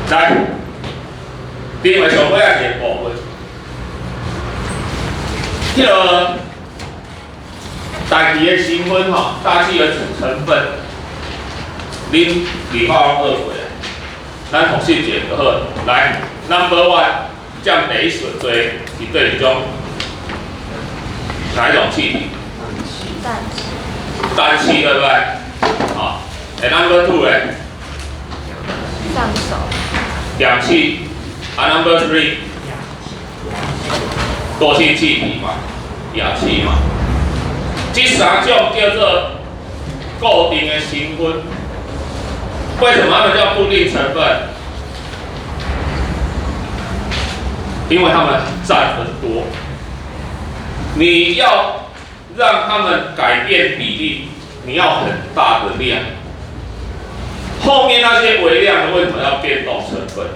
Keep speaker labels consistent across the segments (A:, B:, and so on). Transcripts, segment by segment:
A: 來，另外上尾仔一個部分，這個大氣的成分吼，大氣的成分，恁理化攏學過，咱複習一下就好。來，Number one，佔第一順序是佗一種哪一種氣體？
B: 氮氣。
A: 氮氣對不對？好，欸，Number two 咧？
B: 上手。
A: 氧氣。啊，Number three，惰性氣體嘛，氬氣嘛。這三種叫做固定的成分。為什麼它們叫固定成分？因為它們佔很多。你要讓它們改變比例，你要很大的量。後面那些微量的為什麼要變動成分？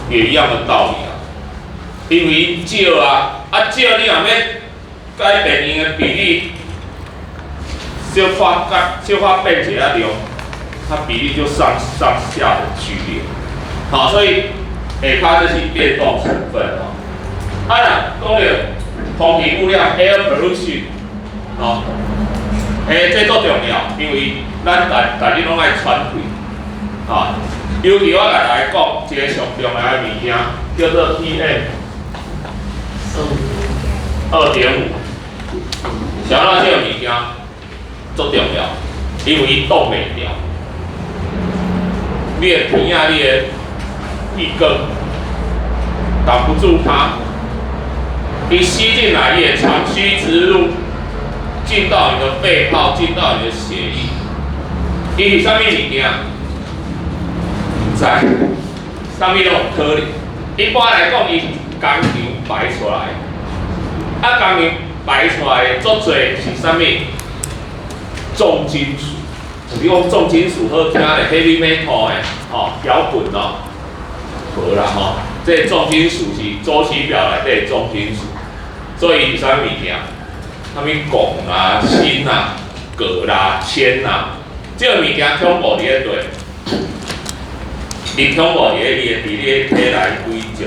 A: 也一樣的道理啊。因為少啊，啊少你若欲改變𪜶的比例，小可改，小可變一下量，它比例就上上下很劇烈。好，所以下跤這是變動成分哦。啊，若講著空氣污染（air pollution），哦，欸，這足重要，因為咱逐逐日攏愛喘氣，啊，尤其我共大家講一個上重要的物件，叫做 PM 2.5。啥物這個物件足重要，因為伊擋袂牢。你的鼻仔、你的鼻管擋不住它，伊吸進來，伊會長驅直入，進到你的肺泡，進到你的血液。伊是啥物物件？毋知，啥物攏有可能。一般來講，伊是工廠排出來，啊，工廠排出來的足濟是啥物？重金屬。你講重金屬好聽咧，heavy metal 的，吼，搖滾哦，無啦吼。這重金屬是周期表內底重金屬，所以伊是啥物物件？啥物汞啊、鋅啊、鉻啦、鉛啊，這個物件恐怖佇咧佗？伊恐怖佇咧伊會佇你的體內累積。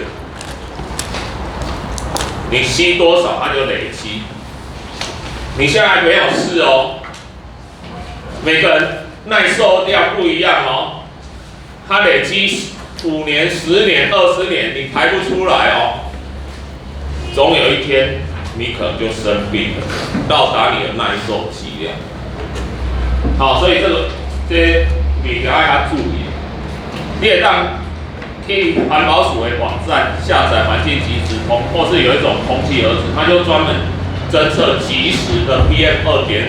A: 你吸多少，它就累積。你現在沒有事哦，每個人耐受量不一樣哦，它累積5年、10年、20年，你排不出來哦，總有一天你可能就生病了，到達你的耐受劑量。好，所以這個這物件愛較注意。你會當去環保署的網站下載環境即時通，或是有一種空氣盒子，它就專門偵測即時的 PM 2.5。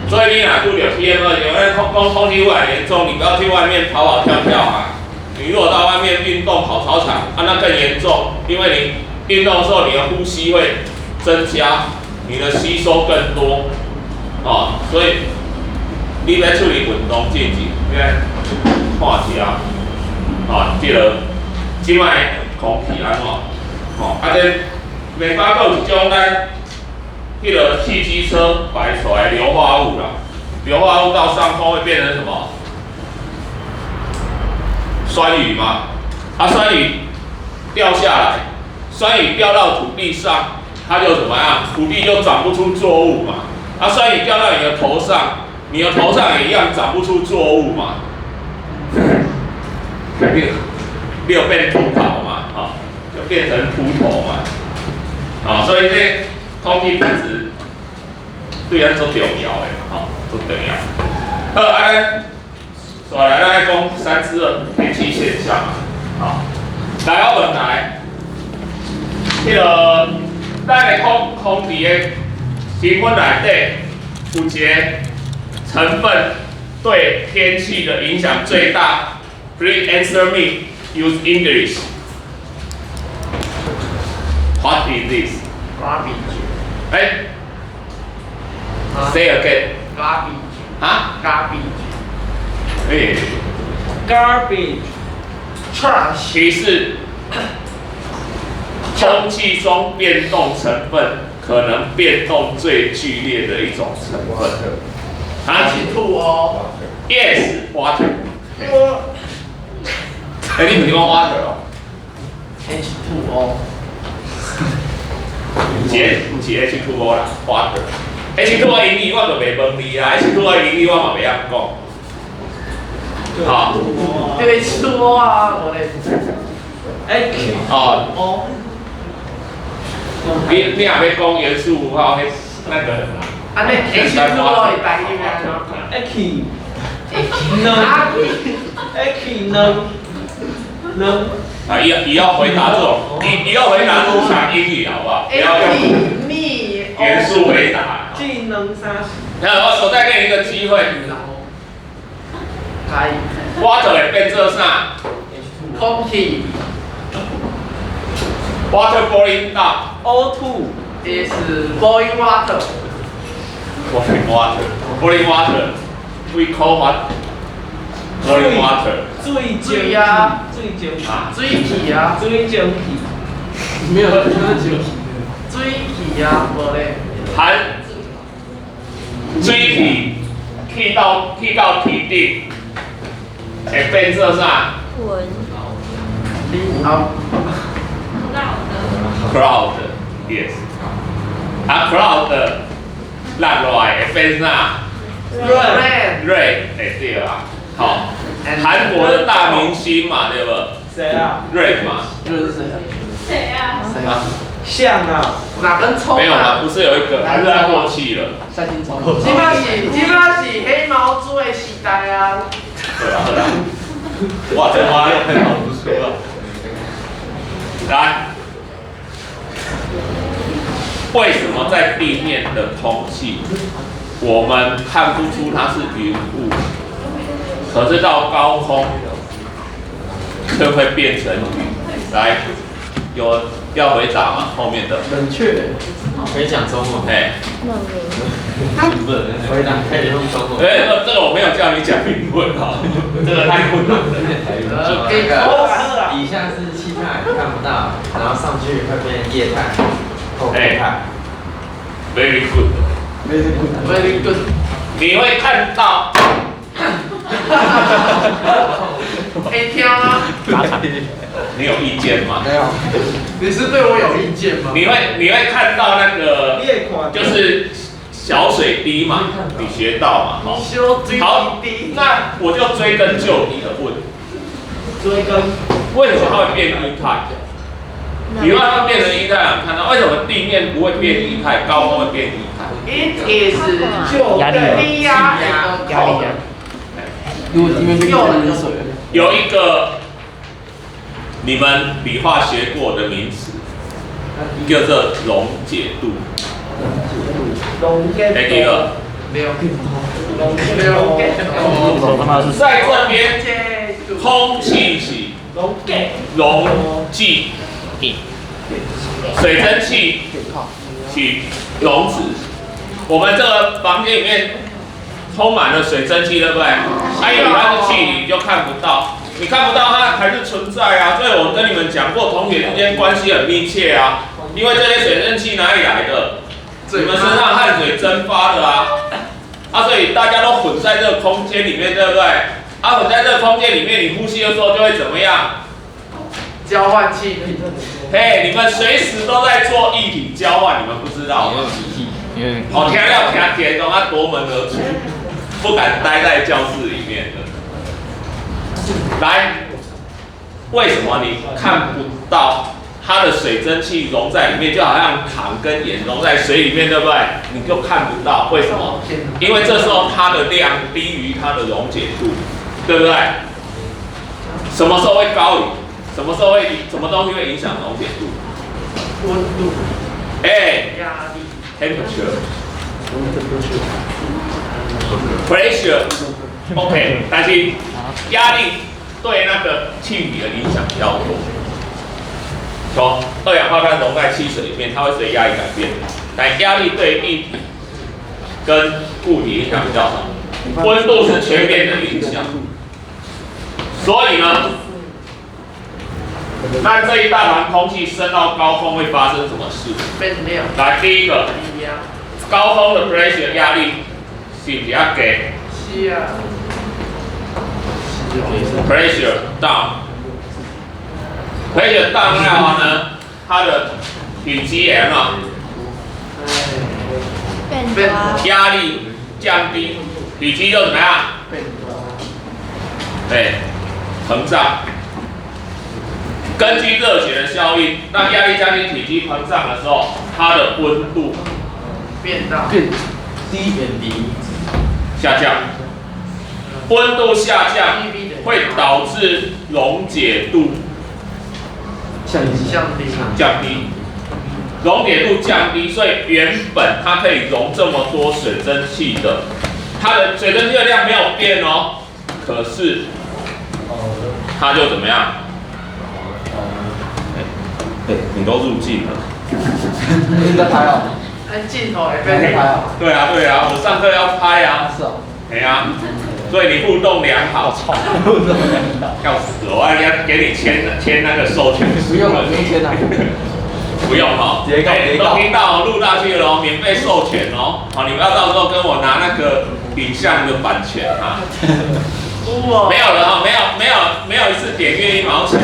A: 所以你若拄著 PM 2.5，空氣污染嚴重，你不要去外面跑跑跳跳啊。你如果到外面運動跑操場，啊，那更嚴重，因為你運動的時候，你的呼吸會增加，你的吸收更多，哦，所以你欲出去運動進前，你愛看一下，哦，這個這擺空氣按怎，哦，啊這袂發閣有一種咱彼個汽機車排出來硫化物啦，硫化物到上空會變成什麼？酸雨嘛，啊，酸雨掉下來，酸雨掉到土地上，它就怎麼樣？土地就長不出作物嘛。啊，酸雨掉到你的頭上，你的頭上也一樣長不出作物嘛。你有變禿頭嘛？啊，就變成禿頭嘛。啊，所以這空氣品質對咱足重要的，吼，足重要。好，啊，咱紲來咱來講三之二天氣現象嘛。好，來我問來，彼個咱的空氣的成分內底有一個成分對天氣的影響最大。Please answer me. Use English. What is this?
C: Garbage.
A: 哎，Say again.
C: Garbage.
A: 啊
C: ？Garbage.
A: 哎。
C: Garbage. Trash.
A: 提示：空氣中變動成分可能變動最劇烈的一種成分。啊
C: ？H2O。
A: Yes, water. 哎，你毋是講 water 哦？
C: H2O。
A: 毋是，毋是 H2O 啦，water。H2O 英語我就袂問你啦，H2O 英語我嘛袂曉講。好。
C: 對 H2O 啊，無咧。H
A: 哦。
C: O。
A: 你若欲講元素符號，彼那個很難。
C: 按呢 H2O 的台語按怎講？
D: H 兩 H 兩兩
A: 啊，伊要回答這種，伊要回答日常英語，好不好？不要用元素回答。
D: 技能三四。
A: 那我再給你一個機會。
C: 可以。
A: water 會變做啥？
C: 空氣。
A: Water boiling down.
D: O2
C: is boiling water.
A: Boiling water. Boiling water. We call what? Boiling water.
D: 水蒸
C: 水啊，
D: 水蒸氣，
A: 啊，
C: 水氣啊，
D: 水蒸氣，
E: 沒有，那是
C: 水氣啊，無咧。
A: 含水氣去到天頂，會變做啥？
B: 雲。
C: 好。
A: Cloud, yes. 啊，cloud 落落來會變啥？
C: Rain。
A: Rain，會對啊。好，韓國的大明星嘛，對不？
D: 誰啊？
A: Rain 嘛。
C: 這是誰啊？
B: 誰啊？
C: 誰啊？
D: 像啊？
C: 哪根蔥？
A: 沒有嗎？不是有一個，還是他過氣了？
E: 三星蔥。
C: 這擺是黑毛豬的時代啊！
A: 對啊，對啊。哇，這話又黑毛豬了。來，為什麼在地面的空氣，我們看不出它是雲霧，可是到高空卻會變成雨？來，有要回答嗎？後面的。
E: 冷卻。可以講中文。
A: 哎。
E: 不能回答，可以用中文。
A: 哎，這個我沒有叫你講英文哦，這個太困難了。
E: 那個底下是氣態，看不到，然後上去會變液態、透明態。
A: Very good.
E: Very good.
C: Very good.
A: 你會看到。
C: 會聽嗎？
A: 你有意見嗎？
E: 沒有。
C: 你是對我有意見嗎？
A: 你會看到那個，就是小水滴嘛，你學到嘛？好。
C: 小水
A: 好
C: 滴。
A: 那我就追根究底的問。
D: 追根。
A: 為什麼它會變液態？你讓它變成液態，看到為什麼地面不會變液態，高空會變液態？
C: It is
D: 壓
C: 力壓壓力。
E: 如果地面變成水，
A: 有一個你們理化學過的名詞，叫做溶解度。
D: 溶解
A: 哎，第一個。
D: 溶解度。
A: 在這邊，空氣是
D: 溶解
A: 溶劑，水蒸氣是溶質。我們這個房間裡面充滿了水蒸氣，對不對？還有它是氣體，你就看不到，你看不到它還是存在啊。所以我跟你們講過，同學之間關係很密切啊。因為這些水蒸氣哪裡來的？你們身上汗水蒸發的啊。啊，所以大家都混在這個空間裡面，對不對？啊，混在這個空間裡面，你呼吸的時候就會怎麼樣？
C: 交換氣體。
A: 嘿，你們隨時都在做液體交換，你們不知道嗎？哦，聽了聽聽，都啊奪門而出，不敢待在教室裡面的。來，為什麼你看不到它的水蒸氣溶在裡面，就好像糖跟鹽溶在水裡面，對不對？你就看不到，為什麼？因為這時候它的量低於它的溶解度，對不對？什麼時候會高於？什麼時候會？什麼東西會影響溶解度？
C: 溫度。
A: 哎。
C: 壓力。
A: Temperature。Pressure。OK，但是壓力對那個氣體的影響比較多。說二氧化碳溶在汽水裡面，它會隨壓力改變，但壓力對液體跟固體影響比較少。溫度是全面的影響。所以呢，那這一大團空氣升到高空會發生什麼事？
C: 變涼。
A: 來，第一個，高空的 pressure 壓力是比較低。
C: 是啊。
A: Pressure down， pressure 大的話呢，它的體積也嘛
B: 變大，
A: 壓力降低，體積就怎麼樣？對，膨脹。根據熱學的效應，當壓力降低、體積膨脹的時候，它的溫度
C: 變大，
D: 變低
E: 變低，
A: 下降。溫度下降會導致溶解度
D: 降低，
C: 降低，
A: 降低，溶解度降低，所以原本它可以溶這麼多水蒸氣的，它的水蒸氣的量沒有變哦，可是它就怎麼樣？欸，你都入鏡了。
D: 你在拍哦？
C: 哎，鏡頭也
D: 你在
C: 被
D: 拍哦？
A: 對啊，對啊，我上課要拍啊。
D: 是哦。
A: 對啊，所以你互動良好。
D: 互動良好。
A: 要死，我要給你簽簽那個授權書。
D: 不用了，不用簽了。
A: 不用哈，
D: 直接告，直接
A: 都聽到錄下去了，免費授權哦。好，你們要到時候跟我拿那個影像的版權啊。沒有了哈，沒有沒有沒有一次點閱一毛錢，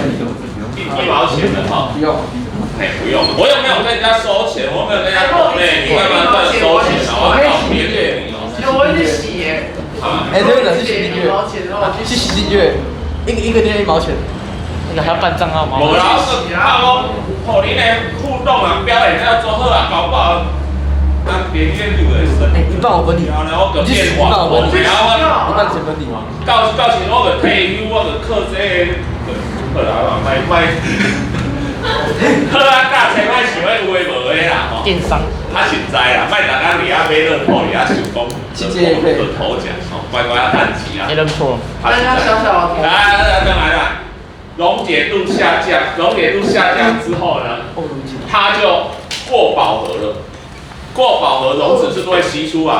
A: 一毛錢的哈。
D: 不用。
A: 哎，不用，我又沒有跟人家收錢，我沒有跟人家抖內，你幹嘛在收錢啊？我搞別閱你哦。
C: 我一直洗耶。
D: 哎，對對，去洗訂閱，去洗訂閱，一個訂閱一毛錢，
F: 那個還要辦賬號嗎？
A: 無啦，我講，哦，你的互動啊，表現要做好啊，搞不好咱點閱率會升。
D: 哎，一半我分你，
A: 我
D: 你去一半我分你，一半錢分你。
A: 到時我就退休，我就靠這個，好啦，賣賣。好啊，價錢莫想彼有的無的啦吼。
F: 電商。
A: 較實在啦，莫逐工佇遐買樂透，佇遐想講樂頭獎吼，乖乖仔趁錢啊。
F: 你認錯。
C: 大家小小的。
A: 來來來，來來，溶解度下降，溶解度下降之後呢，它就過飽和了。過飽和，溶質是不會析出來，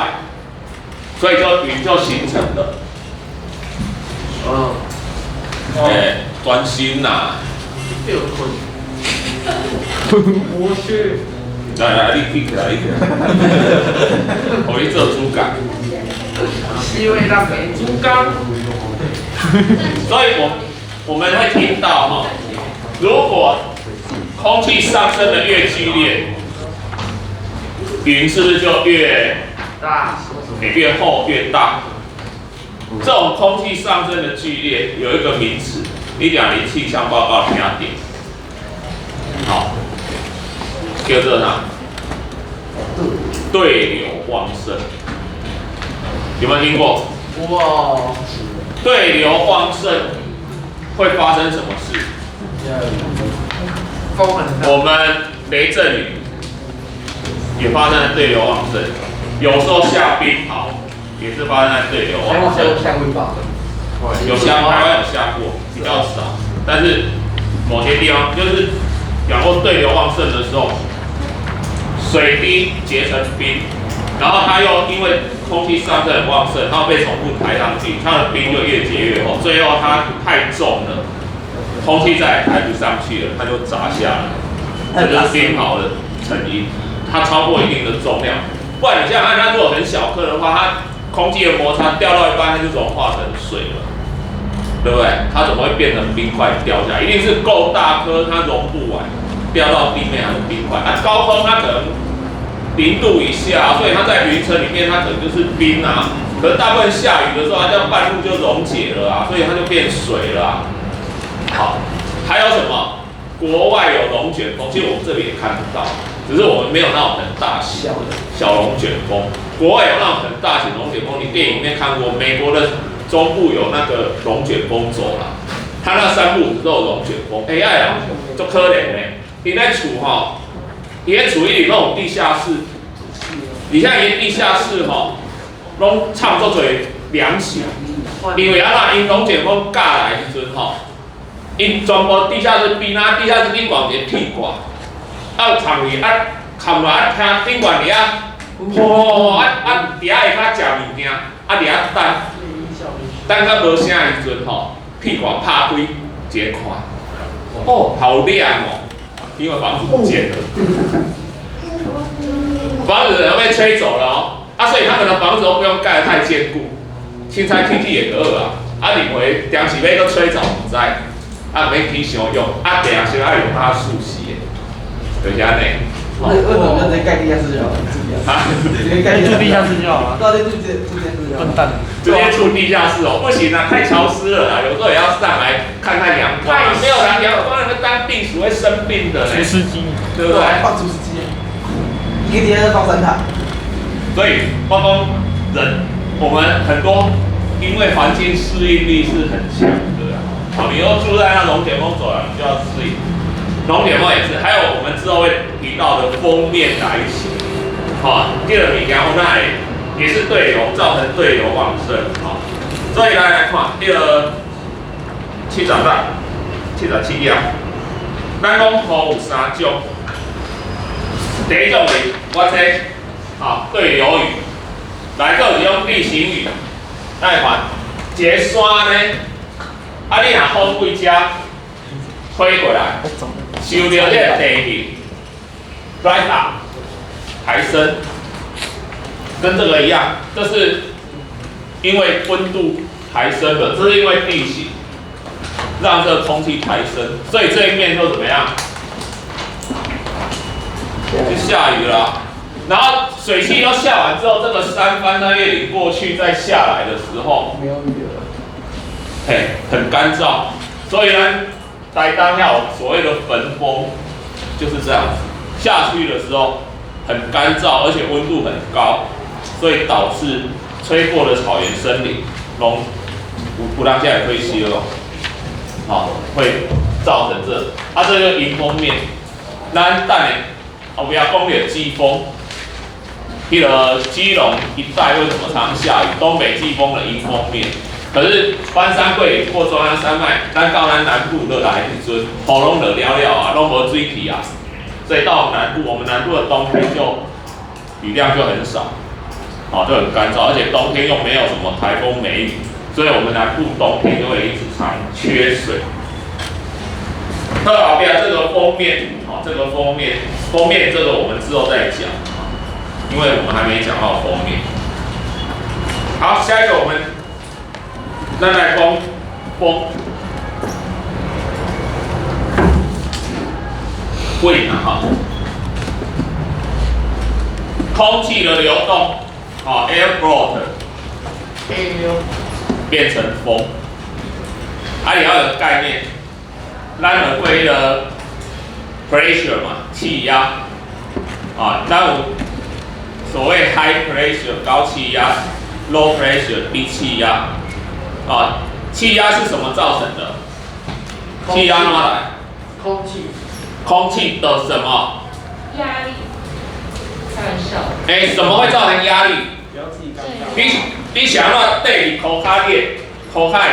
A: 所以就雲就形成了。嗯。哎，專心呐。
D: 我去。
A: 來來，你起來，你起來。予你做主角。
C: 西味讓給
A: 主角。所以我們會聽到哈，如果空氣上升的越劇烈，雲是不是就越
C: 大？
A: 越厚越大。這種空氣上升的劇烈有一個名詞，你講你氣象報告聽著。好，叫做啥？對流旺盛，有沒有聽過？
C: 哇！
A: 對流旺盛會發生什麼事？
C: 風很大。
A: 我們雷陣雨也發生在對流旺盛，有時候下冰雹也是發生在對流旺盛。有下，台灣有下過，比較少，但是某些地方就是講過對流旺盛的時候，水滴結成冰，然後它又因為空氣上升很旺盛，它被重複抬上去，它的冰就越結越厚，最後它太重了，空氣再也抬不上去了，它就砸下來，這就是冰雹的成因。它超過一定的重量，不然你想想看，它如果很小顆的話，它空氣的摩擦掉到一半，它就融化成水了，對不對？它怎麼會變成冰塊掉下來？一定是夠大顆，它融不完，掉到地面還是冰塊。啊，高空它可能0度以下，所以它在雲層裡面，它可能就是冰啊。可是大部分下雨的時候，它這樣半路就溶解了啊，所以它就變水了啊。好，還有什麼？國外有龍捲風，其實我們這裡也看不到，只是我們沒有那種很大型的小龍捲風。國外有那種很大型龍捲風，你電影裡面看過，美國的中部有那個龍捲風走廊，它那三不五時都有龍捲風。哎呀，足可憐的，伊咧厝吼，伊咧厝一直攏有地下室，而且伊地下室吼，攏藏足濟糧食，因為啊那，𪜶龍捲風蓋來時陣吼，𪜶全部地下室邊仔地下室頂懸有一個鐵罐，啊藏去啊，冚落啊聽頂懸佇遐，吼啊啊佇遐下跤食物件，啊佇遐等，等到無聲的時陣吼，鐵罐拍開一个看，哦，好亮哦，因為房子不見了，房子被吹走了哦，啊，所以他們的房子都不用蓋得太堅固，凊彩起起也好啊，啊，認為定時欲閣吹走毋知。啊，免去傷用，啊，定是愛用較舒適的，就是按呢。
D: 為什麼就直接蓋地下室就好了？
A: 啊，
D: 直接蓋
F: 住地下室就好了。
D: 對啊，住地下室就好了。
F: 笨蛋。
A: 直接住地下室哦，不行啊，太潮濕了啦，有時候也要上來看看陽光啊，沒有人陽光，那個當病鼠會生病的嘞。
F: 除濕機，
A: 對不對？
D: 放除濕機，一個地下室放三台。
A: 所以，包括人，我們很多因為環境適應力是很強的啊。好，你又住在那龍捲風走廊，你就要適應。龍捲風也是，還有我們之後會提到的鋒面來襲，好，第二物件那也是對流造成對流旺盛，好，所以來來看第二7677頁，咱講雨有三種，第一種是我這啊對流雨，來閣有一種地形雨，來看一個山呢，啊你若風對遮吹過來，受著這個地形 rise up 抬升，跟這個一樣，這是因為溫度抬升的，這是因為地形讓這個空氣抬升，所以這一面就怎麼樣？就下雨了。然後水汽都下完之後，這個山翻山越嶺過去再下來的時候，
D: 沒有雨了，
A: 嘿，很乾燥，所以呢，台東有所謂的焚風，就是這樣子。下去的時候很乾燥，而且溫度很高，所以導致吹過的草原森林，攏有當下也會燒哦，好，會造成這，啊，這個迎風面，咱等下後壁講著季風，彼個基隆一帶為什麼常下雨？東北季風的迎風面，可是翻山過嶺過中央山脈，咱到咱南部落來的時陣，雨攏落了了啊，攏無水氣啊，所以到南部，我們南部的冬天就雨量就很少，啊，就很乾燥，而且冬天又沒有什麼颱風梅雨，所以我們南部冬天就會一直常缺水。特後邊這個鋒面，好，這個鋒面，鋒面這個我們之後再講，因為我們還沒講到鋒面。好，下一個我們再來講風，wind 啊，空氣的流動，好，air flow 變成風，啊，你要有概念。咱有過彼個 pressure 嘛，氣壓，啊，咱有所謂 high pressure 高氣壓，low pressure 低氣壓，啊，氣壓是什麼造成的？氣壓哪來？
C: 空氣。
A: 空氣的什麼？
B: 壓力。開玩笑。
A: 欸，什麼會造成壓力？你想怎綴佇塗跤，你的塗跤會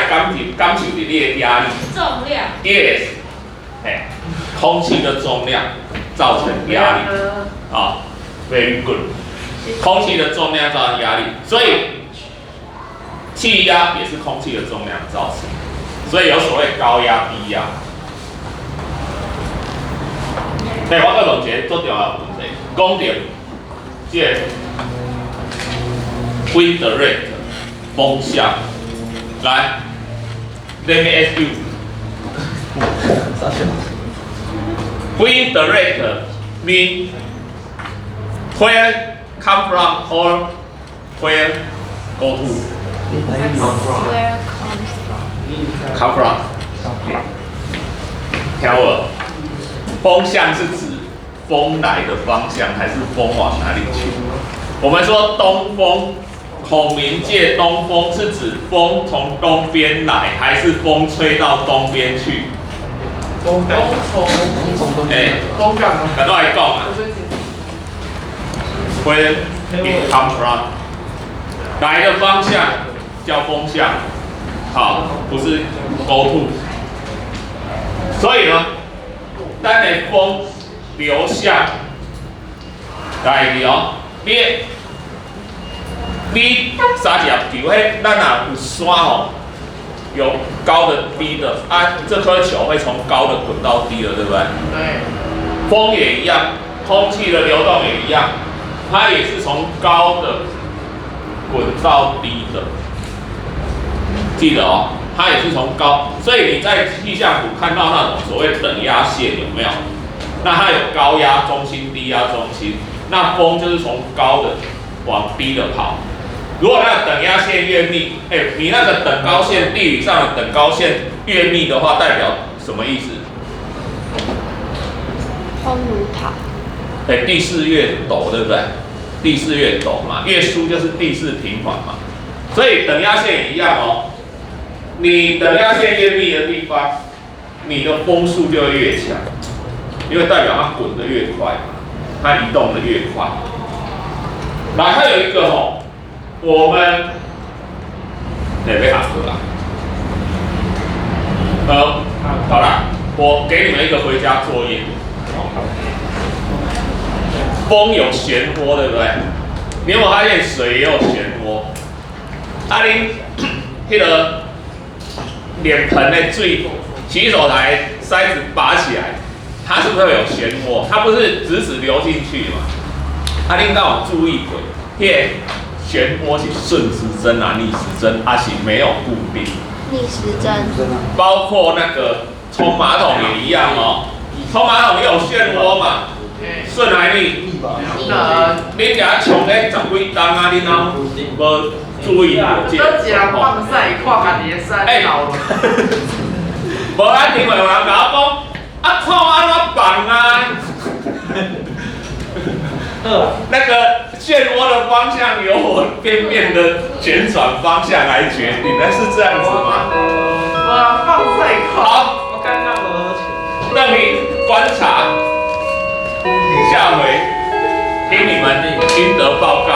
A: 感受著你的壓力。
B: 重量。
A: Yes。嘿，空氣的重量造成壓力。啊，very good。空氣的重量造成壓力，所以氣壓也是空氣的重量造成，所以有所謂高壓、低壓。欸，我閣問一個足重要的問題，講著這個 wind rate 風向，來，let me ask you。Wind rate mean where come from or where go to?
B: Where comes from?
A: Come from. 聽有？風向是指風來的方向，還是風往哪裡去？我們說東風，孔明借東風是指風從東邊來，還是風吹到東邊去？
C: 東從
A: 欸，
C: 東港啊。
A: 共我來講啊。Where it come from？來的方向叫風向，好，不是 go to。所以呢，咱的風流向來去哦，你三粒球，彼咱若有山吼，有高的低的啊，這顆球會從高的滾到低的，對不對？
C: 對。
A: 風也一樣，空氣的流動也一樣，它也是從高的滾到低的。記得哦，它它也是從高，所以你在氣象圖看到那種所謂等壓線有沒有？那它有高壓中心、低壓中心，那風就是從高的往低的跑。如果那個等壓線越密，哎，你那個等高線，地理上的等高線越密的話，代表什麼意思？
B: 風如跑。
A: 哎，地勢越陡，對不對？地勢越陡嘛，越疏就是地勢平緩嘛。所以等壓線也一樣哦。你等壓線越密的地方，你的風速就會越強，因為代表它滾得越快嘛，它移動得越快。來，還有一個哦，我們哪邊下課啊？好了，我給你們一個回家作業。風有漩渦，對不對？你有沒有發現水也有漩渦？啊，恁彼個臉盆的水，洗手台塞子拔起來，它是不是會有漩渦？它不是直直流進去嘛？啊，恁敢有注意過？彼個漩渦是順時針啊，逆時針，還是沒有固定？
B: 逆時針。
A: 包括那個沖馬桶也一樣哦，沖馬桶也有漩渦嘛？順還逆？你共沖咧十幾冬啊，你攏無注意過這個？
C: 這一人放屎，看家己的屎老了。
A: 無啊，另外有人共我講，啊，看按怎放啊？那個漩渦的方向由我便便的旋轉方向來決定，那是這樣子嗎？
C: 無人放屎看。
A: 好，
F: 我剛剛無
A: 讓你觀察，下回聽你們心得報告。